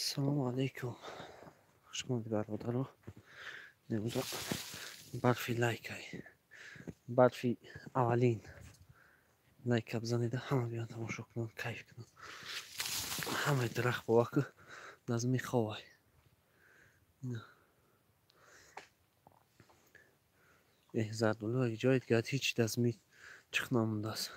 Салому алейкум. Хуш омадед, бародаро. Имрӯза барфи лайкай. Барфи аввалин. Лайка бизанеда, ҳама биён тамошо кунанд, кайф кунанд. Ҳамаи дарахт боваку назми ховай. Эҳ, зардолу ҷои дигар ҳеҷ дазми чиқ намондааст.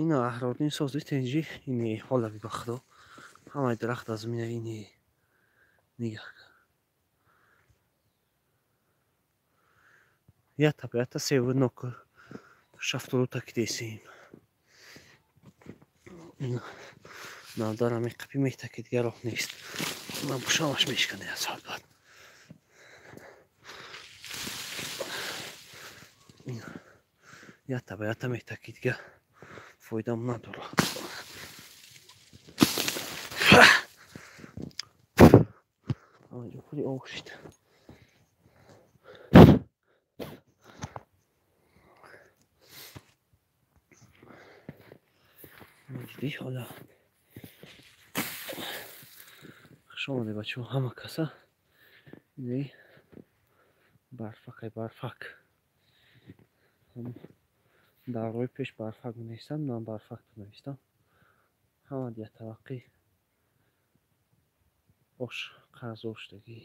Ина аҳрордин сози тенҷи ини ҳола ба худо. Ҳамаи дарахт аз мина ини нигаҳ кун. Ята ба ята севу ноку шафтолу такидесем. Навдара меқапи метаки, дигар роҳ нест. Ман пушамаш мешкане аз соат баъд. Ята ба ята метаки, дигар фоидам надорад. Ҳамаҷо пури об шид. Дидӣ ҳола. Хуш омадед, бачаҳо, ҳама каса. Ини барфакай, барфак. Давраи пеш барфак менависам, ман барфак навистам. Ҳама дия таваққи ош қарздор шудагӣ.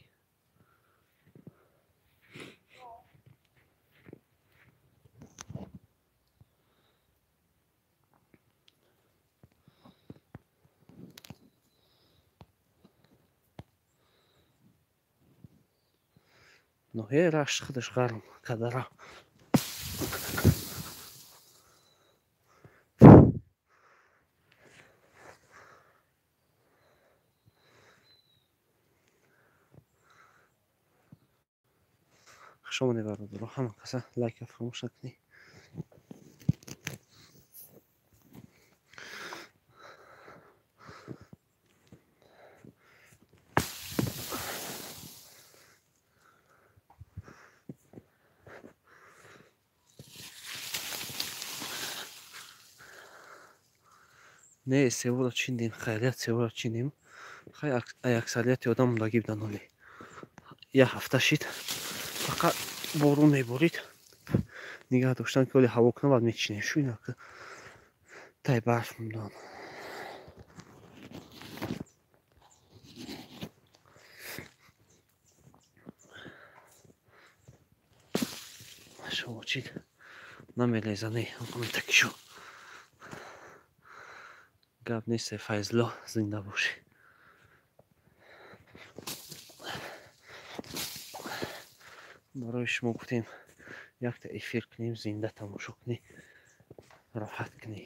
Ноҳияи Рашт худаш гарм кадара. Хуш омадед, бародаро, ҳама каса лайка фаромӯш накунед. Не, севоро чиндем, хайрият севоро чиндем. Хай, аксарияти одам мондагӣ будан ҳоле. Як ҳафта шид. Фақат борон меборид. Нигаҳ доштан, ки ҳоле ҳаво кунад, баъд мечинем. Шу ина тай барф мондан. Шумо чид намелезане, метакишу. Гап нест, Файзло, зинда бошӣ. Барои шумо гуфтем, якта эфир кунем, зинда тамошо кунӣ, роҳат кунӣ.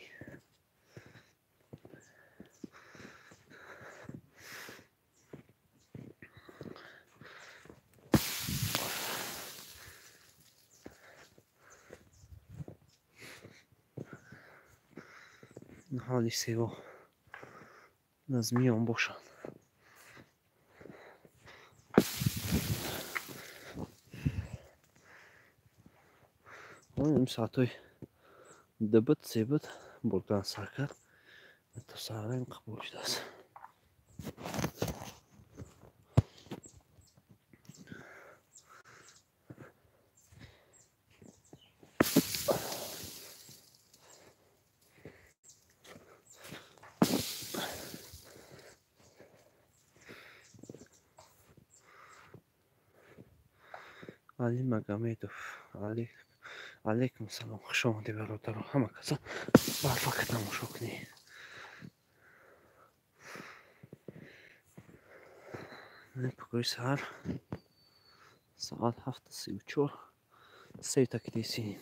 Ҳоли сево назмиён бошанд. Ин соатҳои 2 буд, 3 буд, бурдан сар кард. То саҳараим қабул шудааст. Али Магомедов, алейкум салом, хуш омадед, бародаро, ҳама каса барфака тамошо кунед. Пагоҳи саҳар соат 7:34 сев такидесем.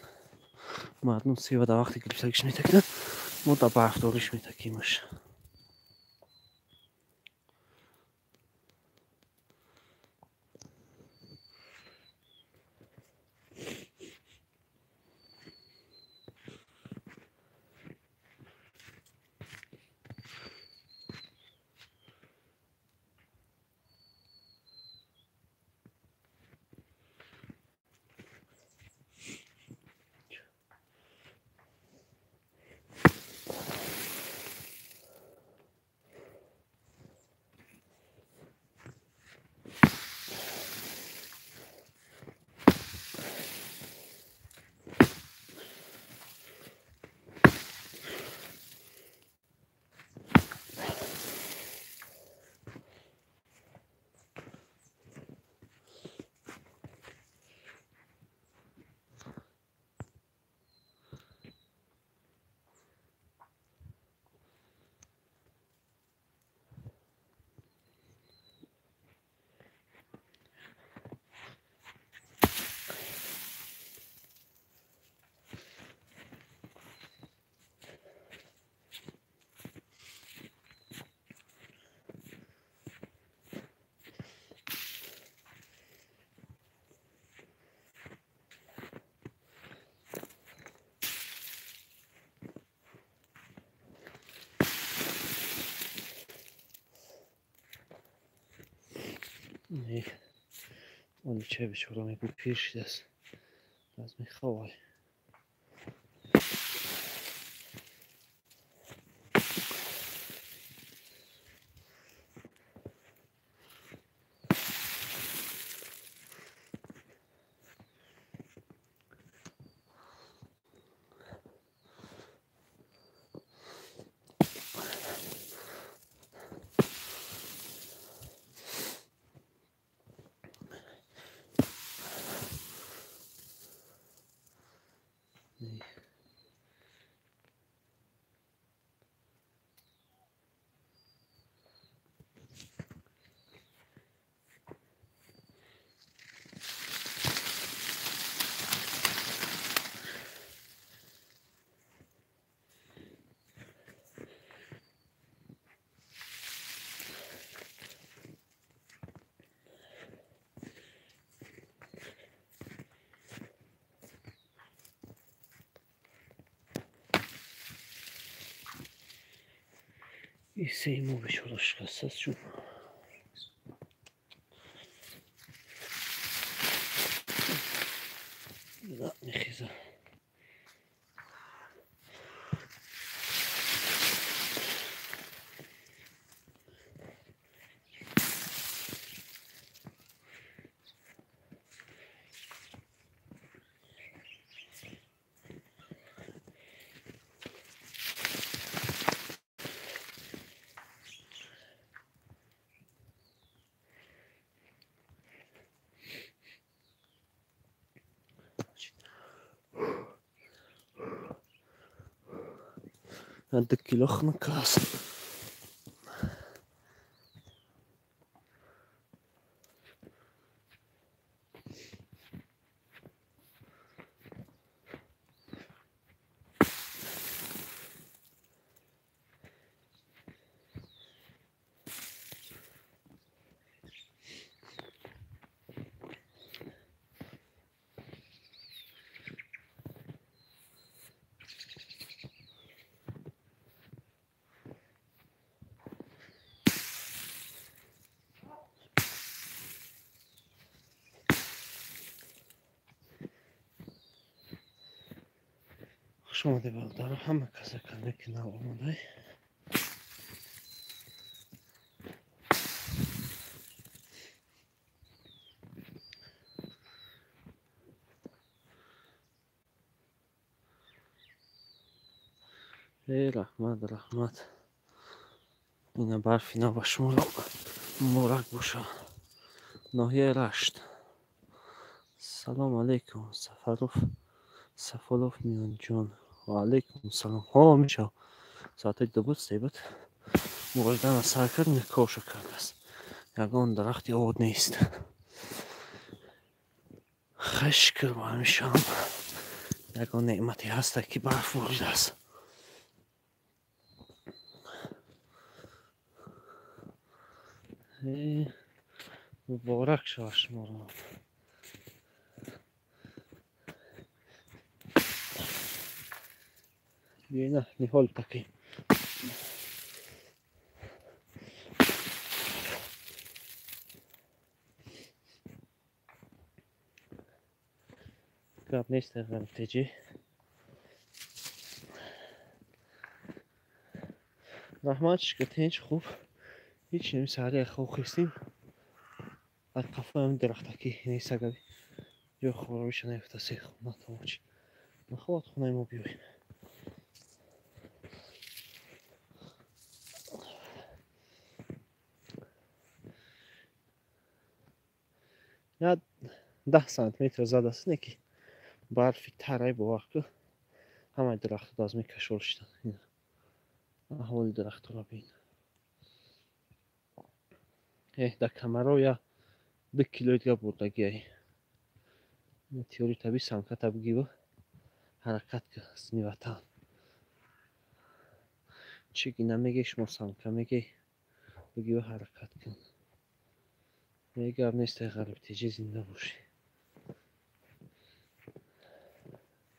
Мардум сева дар вақти гирифтагиш метакиданд, мо дар барфдориш метакимаш. Олучаи бечора мегӯ пир шидааст. Аз меховай. Исеи мо бечора шикастааст чун мехеза. 2 кило хунук аст. Хуш омадед бародаро, ҳама каса канали нав омадай. Эй, раҳмат, раҳмат. Ина барфи нав ба шуморо муборак боша. Ноҳияи Рашт. Салом алейкум, Сафаров, Сафолов Миёнҷон. Ва алейкум салом. Ҳо, мешав. Соати 2 буд, 3 буд. Муғоҷирана сар кард, коша кардааст. Ягон дарахти од нест. Хай шукр ба ҳамешаам. Ягон неъмате ҳаста ки барф боридааст. Муборак шавад шуморо. Биёина ниҳол такӣ. Гап нест ғарибтеҷӣ. Раҳмат, шукр, тинч, хуб. Ҳеч ним саҳари хоб хестем. Аз қафои ҳамин дарахтакӣ нестагаби. Ҷои хоровиша наёфтаст хона тамочи. Нахоҳад хонаи мо биёй. Я 10 сантиметр задааст, не ки барфи тарай бовар ку ҳамаи дарахтҳо аз мекашол шуданд. Аҳволи дарахтҳоро бин. Дар камаро я 2 килои дига бурдагиай. Теории табиӣ самката бигиру ҳаракат ку сини ватан. Чӣ ки намегӯй, шумо самка мегӯй, бигиру ҳаракат кун. Гап нест, ай ғарибтеҷӣ зинда бошӣ.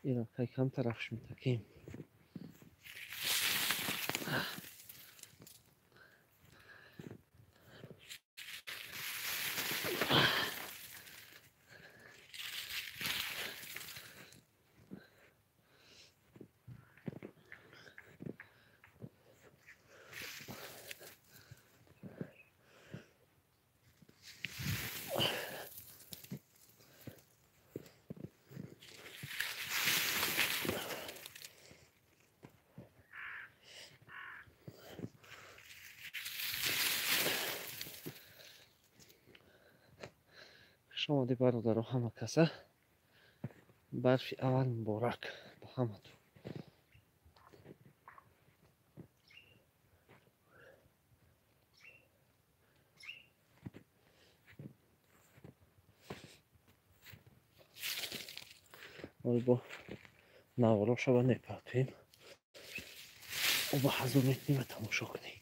Инам кай кам тарафш метакем. Хуш омадӣ, бародаро, ҳама каса. Барфи аввал муборак ба ҳаматон. Ҳоло бо наворо шава мепартоем. Оба ҳазур метунем ва тамошо кунем.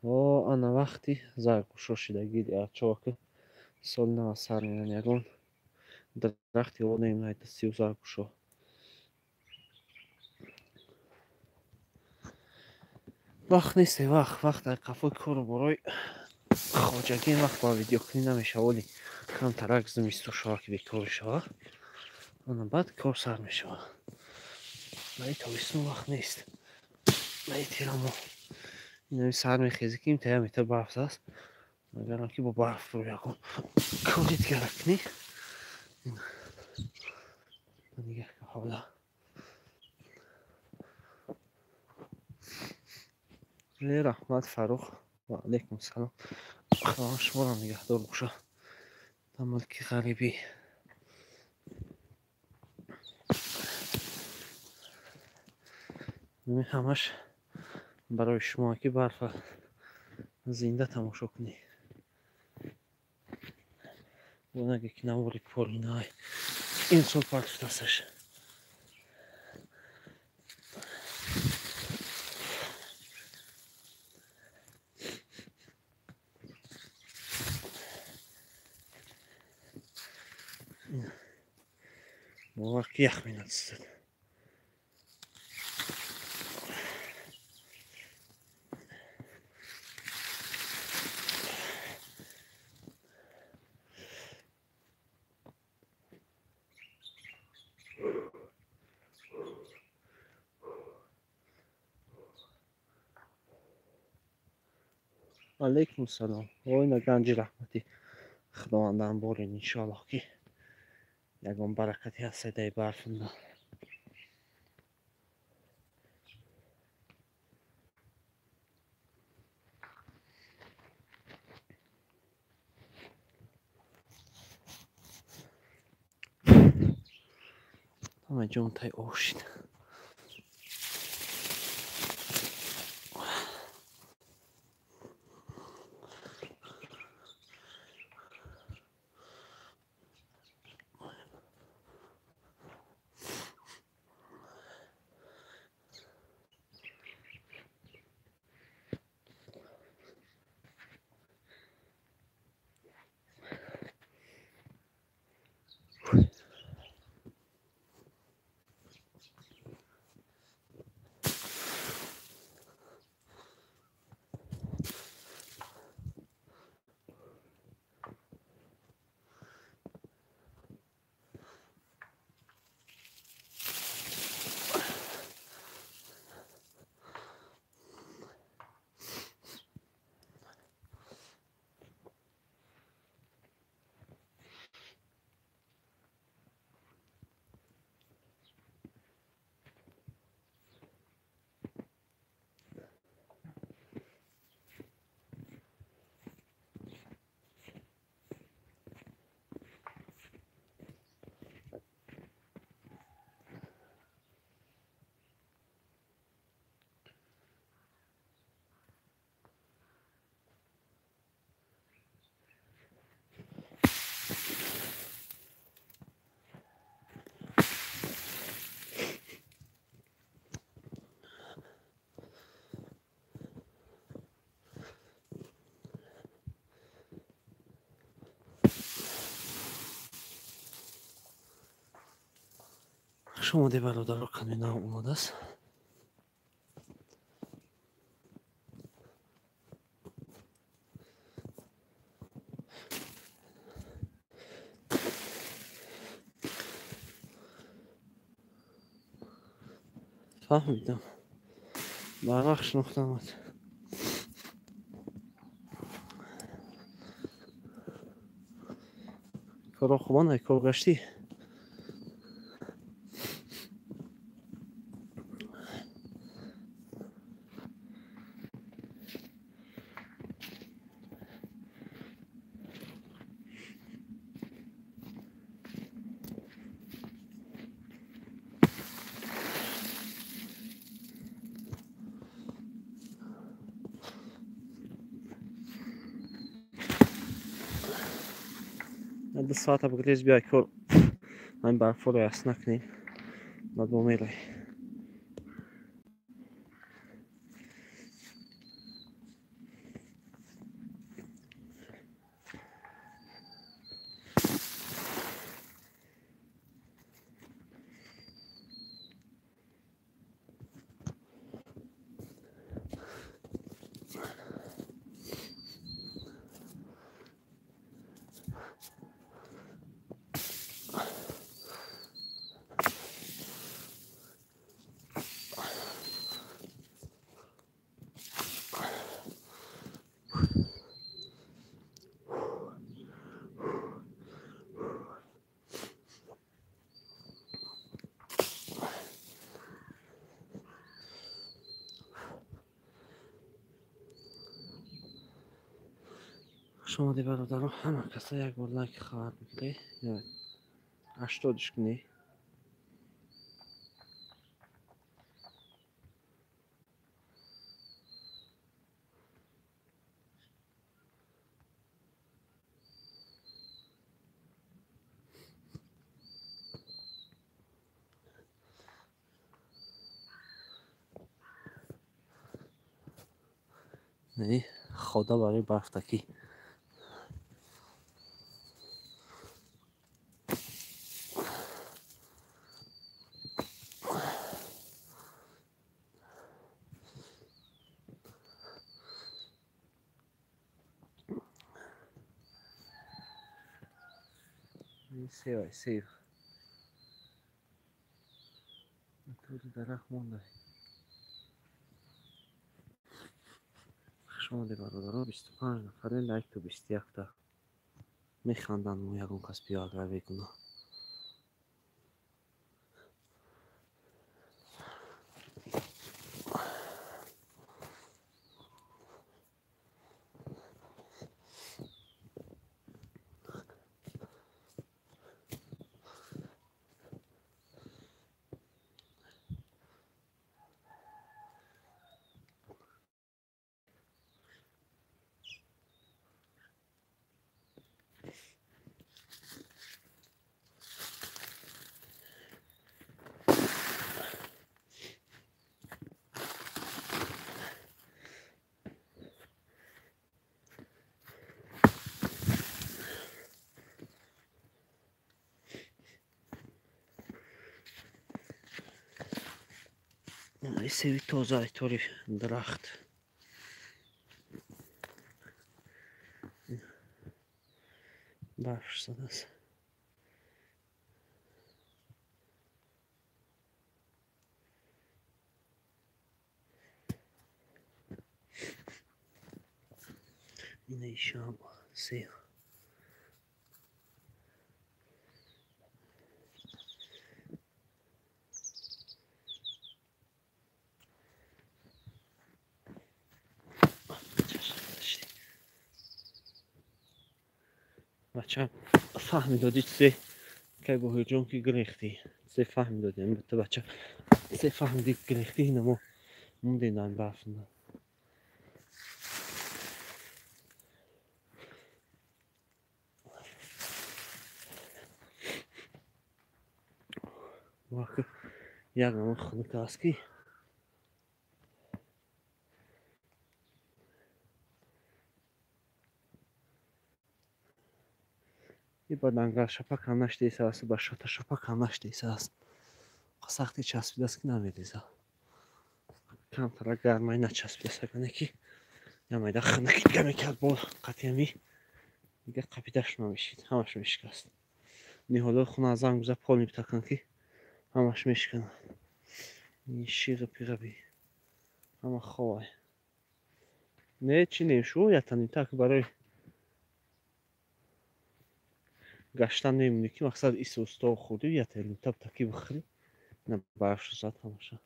О, ана вақти заргӯшо шидагӣ арчока соли нава сар меран, ягон дарахти одем найдастию заргӯшо. Вақт несте, вақт, вақт дар қафои кору борои хоҷагӣ, вақт ба видеокунӣ намешава, оли камтарак зимистон шава ки бекор шава, ана баъд кор сар мешава. Барои тобистон вақт нест. Барои тирамоҳ инами сар мехезӣ ки имта як метр барф аст, агарам ки бо барф рӯ ягон кори дигара кунӣ. Нигаҳ ҳола. Раҳмат, Фаррух, ва алайкум салом. Худованд шуморо нигаҳдор бошад дар мулки ғарибӣ. Ҳамаш барои шумо ки барфа зинда тамошо кунӣ. Бонаге ки навори поринай ин сол партуфтасташ. Бовар ки ях менатистад. Алайкум салом. Ой, на ганҷи раҳмати Худовандам борин, иншоаллоҳ ки ягон баракате ҳаст дар барфунда. Ҳама ҷон тай об шид. Хуш омадед, бародаро, кани нав омадааст. Фаҳмидам. Барвақт шинохтамад. Коро хубан, ай кор гаштӣ? 2 соата бигрез биёй кор. Ҳамин барфоро яс накунем. Баъд мо меравем. Шумо ди бародарон ҳама каса як бор лайк хабар бигиред, 80 кунед. Не, хода барои барфтакӣ. Сев, сев. Тури дарахт монда. Хуш омадед бародарон, 25 нафаре лайк то 21 та. Механданд мо ягон кас биёагравӣ кунад. Севи тоза тори дарахт. Барф задааст. Ина ишам сев. Бача фаҳми додӣ чизе кай Боҳирҷон ки гирехтӣ, чизе фаҳми додӣ ту бача, чизе фаҳмидӣ гирехтӣ, ина мо мондем дар барф. Як намо хунук аст ки ба дангалшапак ҳам наштесааст, ба шоташапак ҳам наштесааст. Сахти часпидааст ки намерезад. Камтара гармай начаспидааст, агане ки ямайда хунуки дига мекард бо қатъи дига қапидаш намешид, ҳамаш мешикаст. Ниҳолҳои хуна аз занг гуза пол мепитаканд ки ҳамаш мешиканад. Шиғи пиғаби ҳама ховай. Не чи немшу ятанимтак барои гаштан мемонӣ ки мақсад исусто хӯрдӣ ятанимтаб таки бихӯрӣ, на барф зад ҳамаша.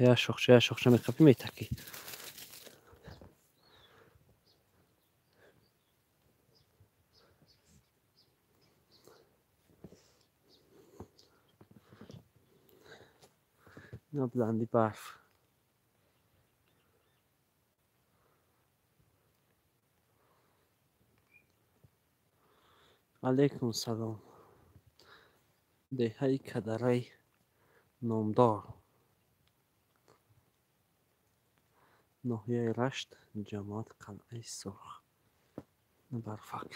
Я шохча меқапӣ метакӣ. На баланди барф. Алейкум салом. Деҳаи Кадарай номдор. Ноҳияи Рашт, ҷамоат Қалъаи Сурх. Барфак.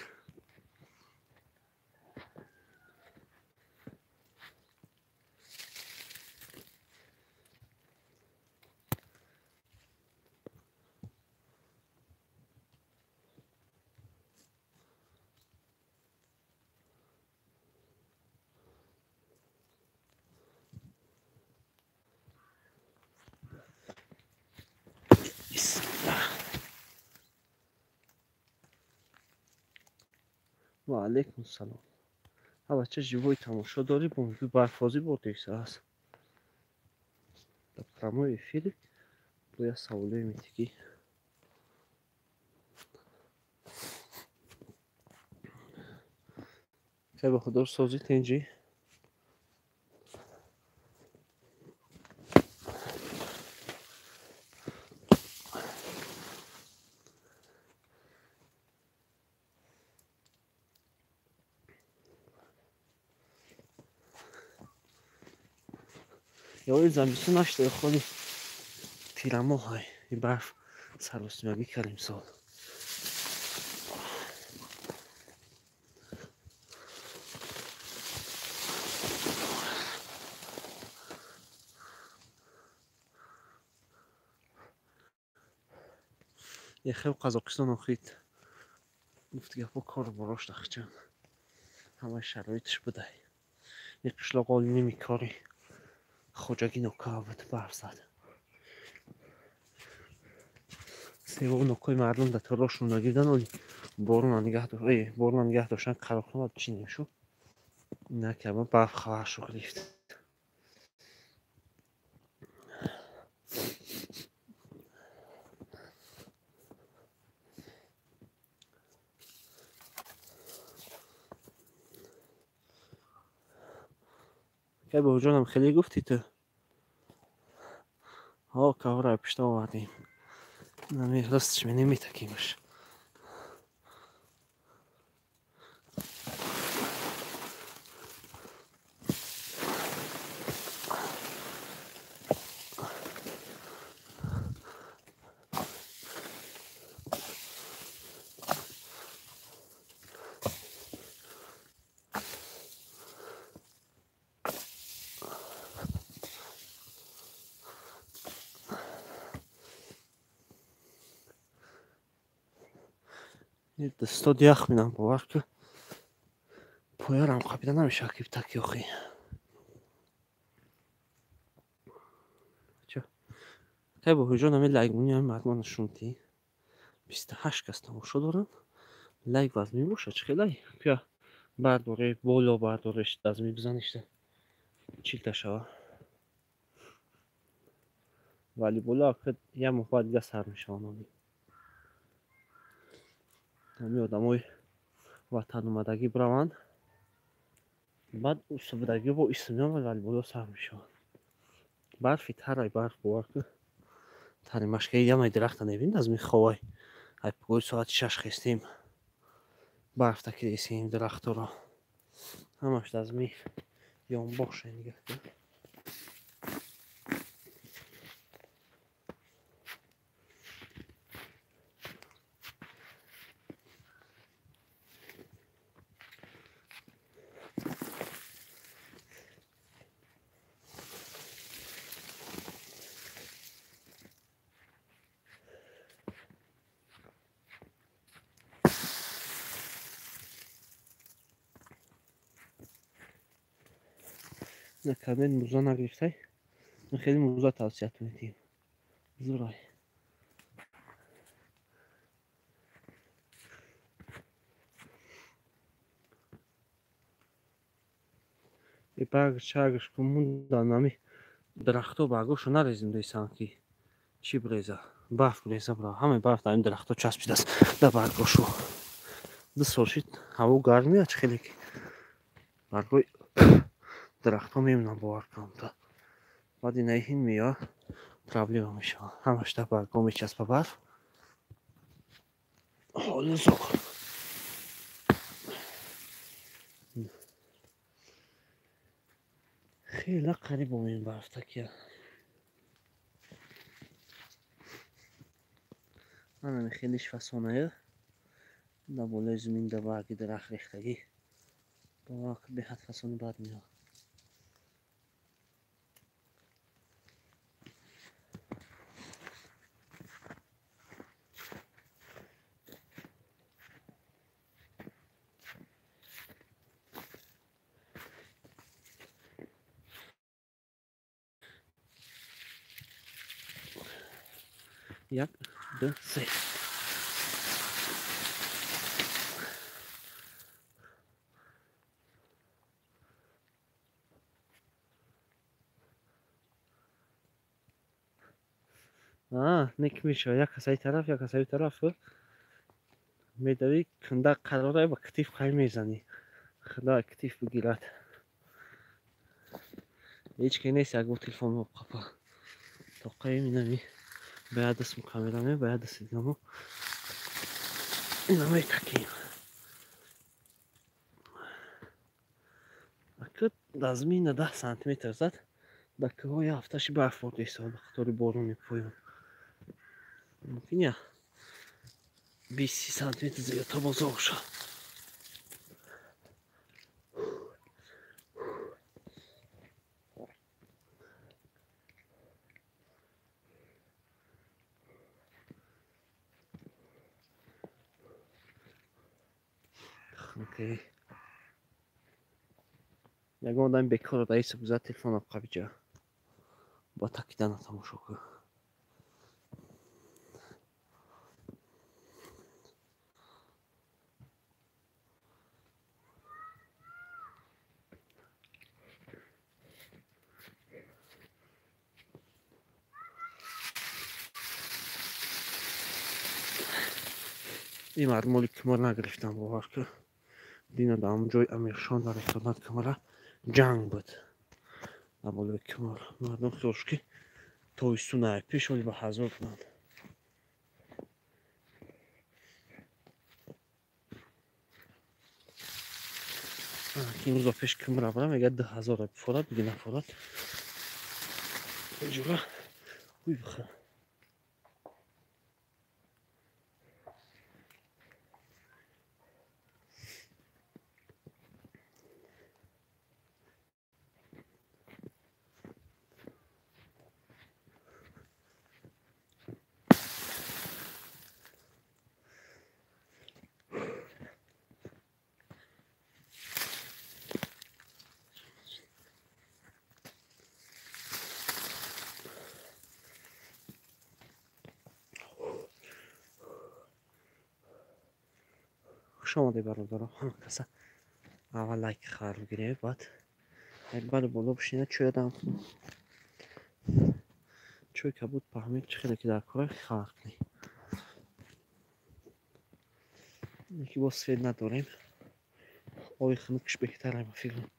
Ва алейкум салом. Ҳа бача живой тамошо дорӣ, бо барфбозӣ бурдиса аст. Дар прямой эфир бояд саволе метигӣ. Кай ба худо созӣ тенҷӣ? Ёи замистон нашта холи тирамоҳ ай барф саросимагӣ кард имсол. Яхел Қазоқистон охид гуфт гапо кор борош дахчан. Ҳамаи шароитш будай. Ин қишлоқ оли ними кори хоҷагӣ нокаа буд, барф зад. Севу нокои мардум дар торошон нагирдан, оли борона нигаҳ доштан қарор кунад чӣ намешуд. Накард, барф хабаршо гирифт. Кай бобоҷонам хеле гуфтӣ ту? Ҳо, кавра пишта овардем. Нами ростш менеметакимаш. Дастод ях минам бовар ки поярам қапида намешавад ки таки охи. Кай бобоҷон ҳамин лайкмони ҳамин мардума нишон диҳӣ. 28 кас тамошо доранд. Лайк вазмин бошад, чӣ хелай? Кия бардоре, боло бардореш, дазми бизаништа. 40 та шава. Вале боло як моҳ баъд дига сар мешаванд оли. Ҳамин одамои ватаномадагӣ бираванд, баъд усубудагӣ бо исм меомад, вале боло сар мешаванд. Барфи тарай барф бовар ки тари машкаи ямаи дарахта небинед аз миховай. Ай погоҳи соати 6 хестем, барф такидесем дарахторо. Ҳамаш аз ми ёнбоша нигаҳ кун. Накарден муза нагирифтай. Хеле муза тавсиятон медиҳем. Зурай. Барг чаргаш ку мундан ами дарахто баргошо нарезим дойсан ки чӣ бреза. Барф бреза бра. Ҳамаи барф дар ин дарахто часпидааст дар баргошо. 2 сол шид ҳаво гарм меяд чӣ хеле ки баргои дарахтҳо мемонанд бовар кунам та. Баъд инаи ҳин мева проблема мешавад. Ҳамаш дар баргҳо мечаспа барф. Ҳоло зуқ. Хеле қариб омем барф такия. Анами хелиш фасонаю. Дар болои замин дар барги дарахт рехтагӣ. Бовар кун, беҳад фасони бад меояд. Як, ду, се. Нек мешавад. Як касаи тараф, як касаи тараф. Медавӣ, канда қарора ба китиф қай мезанӣ. Худо китиф бигирад. Ҳеҷ ки нест, як бор телефон қапа. Тоқаи минами. Ба дастм камераме, ба даст дигамо. Ина метакем. Ака дазмина 10 сантиметр зад. Дар кӯҳҳои ҳафташи барф борда истода ба қатори борони поён. Мумкин я 20 сантиметр зиёдтар бозор шавад. Окей. Ягон одами бекорро дар исо бизад телефонам қабиҷа. Ба такидана тамошо кун. Ин мардумоли кимор нагирифтам, бовар кун. Дина дар ҳамон ҷои Амиршон дар ресторан камера ҷанг буд. Дар болои кимор мардум хиёл шуд, ки тобистон пеш оли ба ҳазор буданд. Ки имрӯз ба пеш кимора бурам, мегӯяд 2000 бифорад, биги нафорад. Ҷура ҳуй бихӯр. Хуш омадед, бародаро. Ҳама каса аввал лайк хар бигиред, баъд як бали боло бишинед, чой дам кунед. Чой кабуд паҳмид, чӣ хеле ки дар кора хар кунед. Яки боз свет надорем. Оби хунукш беҳтар ба фикрам.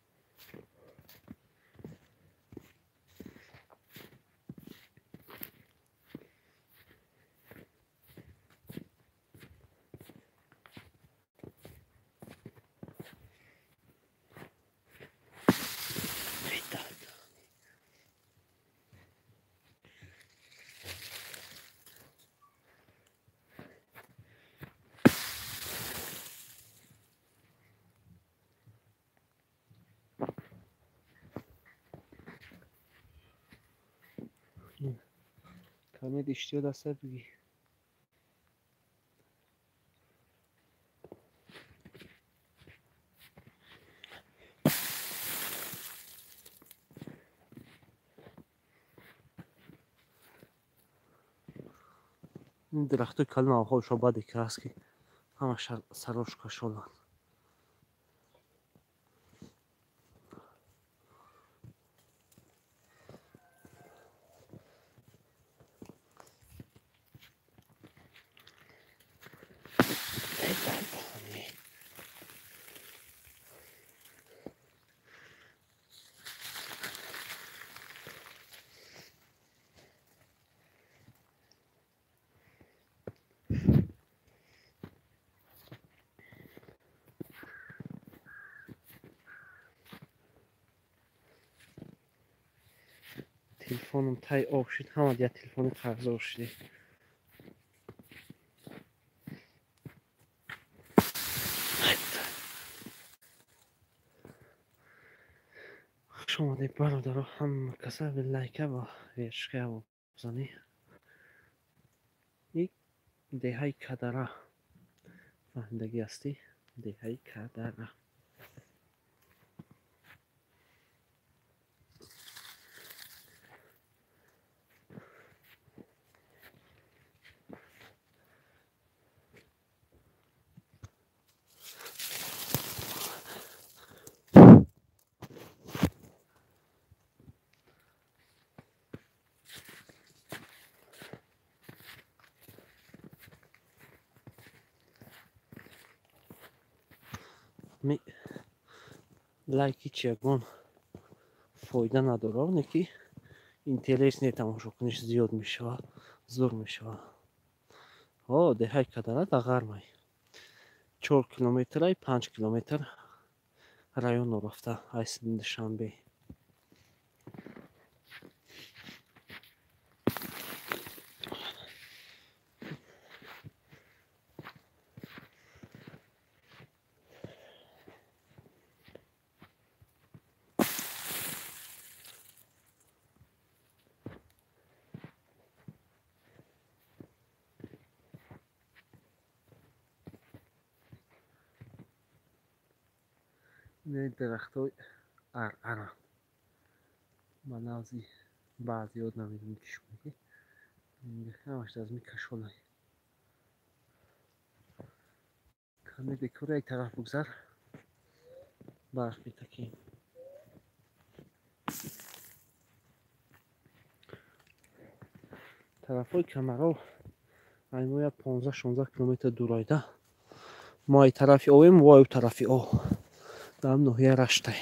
Камед иштиё даста бигӣ. Ин дарахтои калон авҳолшо баде ки ҳаст, ки ҳама сарош кашоланд. Телефонам тай об шуд, ҳама дия телефони қарздор шудем. Хуш омадед, бародаро, ҳама каса лайка ва вершка бизанед. И деҳаи Кадара фаҳмидагӣ ҳастӣ? Деҳаи Кадара. Лайки чи ягон фоида надорад, не ки интерес не, тамошокуниш зиёд мешавад, зур мешавад. О, деҳаи Кадара дар ғармай. 4 километрай, 5 километр районро рафта аз Душанбе. Дарахтҳои араранд. Ба навзи баъзеёд намедонем ки шумо ки ҳамаш аз микашолай. Каме бекор як тараф бигзар, барф метакем. Тарафҳои Камаров аймоя 15-16 километр дурайда. Мо ай тарафи овем, во ай тарафи ов. Дар ноҳияи Раштай.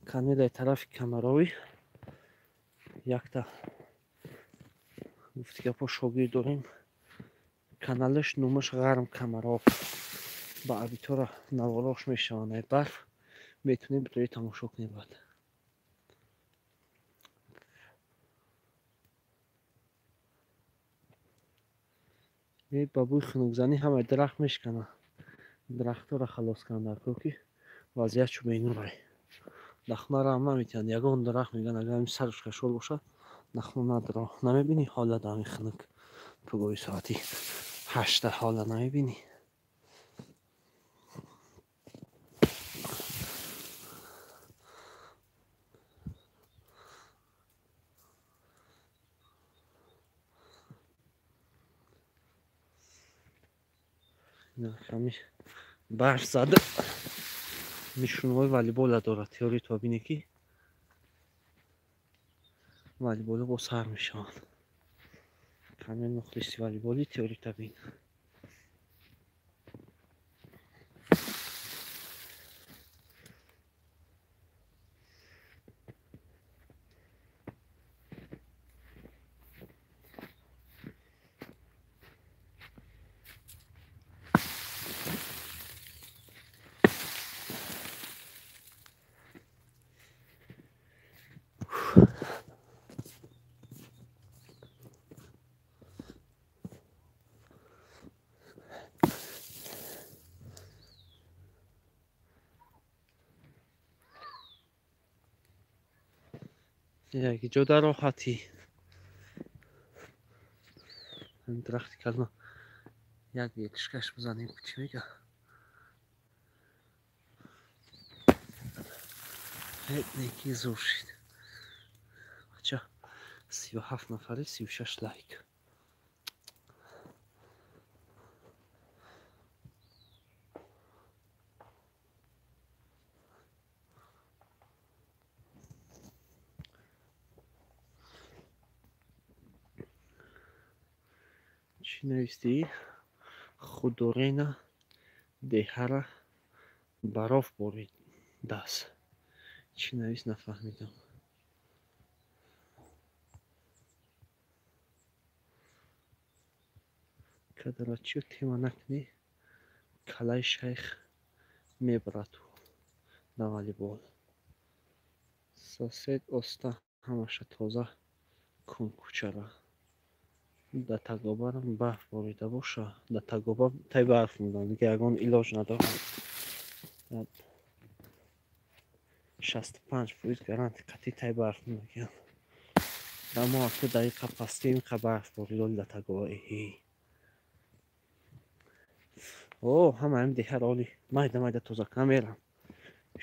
Канелаи тарафи Камарови якта гуфти гапо шогирд дорем. Каналаш номаш Ғарм Камаров. Ба абитора наворош мешаванд ай барф. Метавонем битои тамошо кунем баъд. Ба бӯи хунукзанӣ ҳамаи дарахт мешканад. Дарахтҳоро халос кунанд дар кӯҳ, ки вазъият чу бенурай. Дахмаро ҳам наметиҳанд. Ягон дарахт мегӯянд, агар ҳамин сараш кашол бошад, дахма надора. Намебинӣ ҳолат ҳамин хунук. Пугоҳи соати 8 ҳолат намебинӣ. Барф зада нишонаҳои волейбола дорад. Теория то бинед, ки волейболо бо сар мешаванд. Каме мухлиси волейболи теория та бин. Як ҷода роҳатӣ. Дарахти калма як ветишкаш бизанем, чӣ мега? Неки зур шид. Бача 37 нафари 36 лайк. Чӣ навистӣ? Худорена деҳара бароф боридааст. Чӣ навис нафаҳмидам. Кадара чӣ тема накунӣ, калаи шайх мебарад на волейбол. Сосед оста ҳамаша тоза кун кӯчара. Да тагобарам барф борида боша. Да тагоба тай барф мудам. Дига ягон илоҷ надорам. 65% гаранти қатъи тай барф мегирам. Да мо аку дақиқа пастӣ инқа барф боридоли да тагоба. Эҳи. О, ҳама ҳамин деҳаро оли майда майда тоза кунам мерам.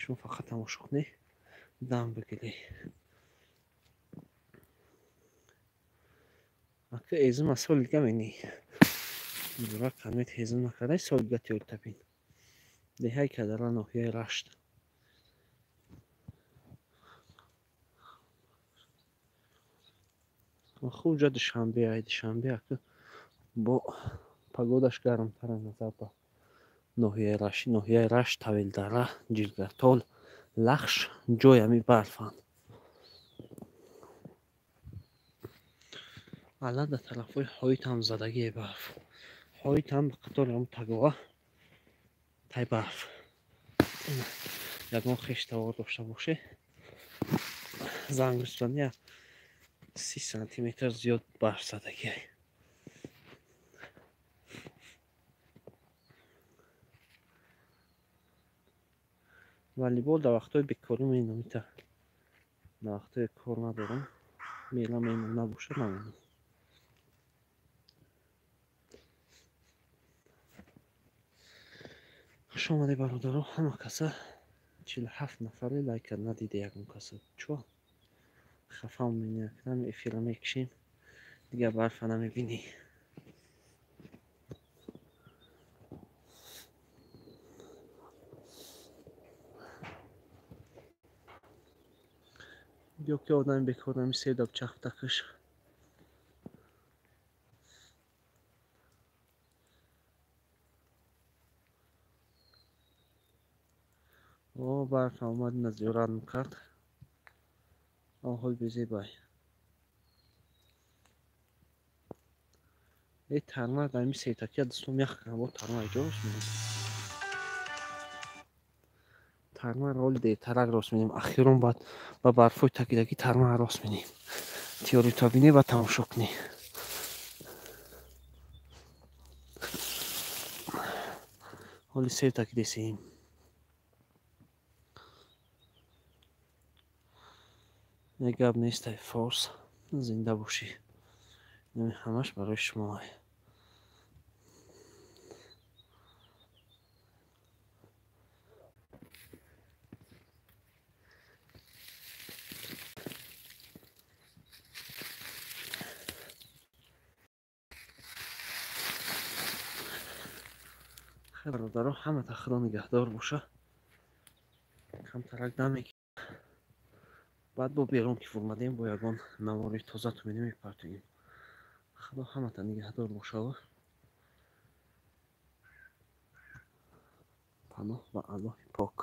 Шумо фақат тамошо кунед, дам бигиред. Ака ҳезум аз соли дига менӣ. Бура канмет ҳезум накардай, соли дига тиёр табин. Деҳаи Кадара, ноҳияи Рашт. Хуб ҷо Душанбе ай Душанбе ака бо погодаш гармтар назар ба ноҳияи Рашт. Ноҳияи Рашт, Тавилдара, Ҷилгартол, Лахш ҷои ҳамин барфанд. Алла дар тарафҳои Ҳоит ҳам задагие барф. Ҳоит ҳам ба қатори ҳамун тагова тай барф. Ягон хештавор дошта боше, занг бизанӣ, 30 сантиметр зиёд барф задагие. Волейбол дар вақтҳои бекорӣ менам, ита дар вақтҳои кор надорам, мерам менам, набошад наменам. Хуш омадед бародаро, ҳама каса 47 нафаре лайка надиде ягон каса. Чо? Хафам менакунам, эфира мекушем, дигар барфа намебинӣ. Ё ки одами бекор нами седаб чахтакаш. О, барф омад, ина зиёрат мекард. Оҳол безебай. Э тарма дар ин сетакия дастом ях кардам, бо тарма иҷо рост менем. Тарма роли дертарак рост менем. Ахирон баъд ба барфҳои такидагӣ тарма рост менем. Теорито бинӣ ва тамошо кунӣ. Ҳоли сетаки десем. Як гап нестай форс, зинда бошӣ. Ин ҳамаш барои шумо. Хай бародаро, ҳамата Худо нигаҳдор боша. Камтарак дам мегирем. Баъд бо берун ки фурмадем, бо ягон навори тоза туминӣ мепартоем. Худо ҳамата нигаҳдор бошава. Паноҳ ба Аллоҳи пок.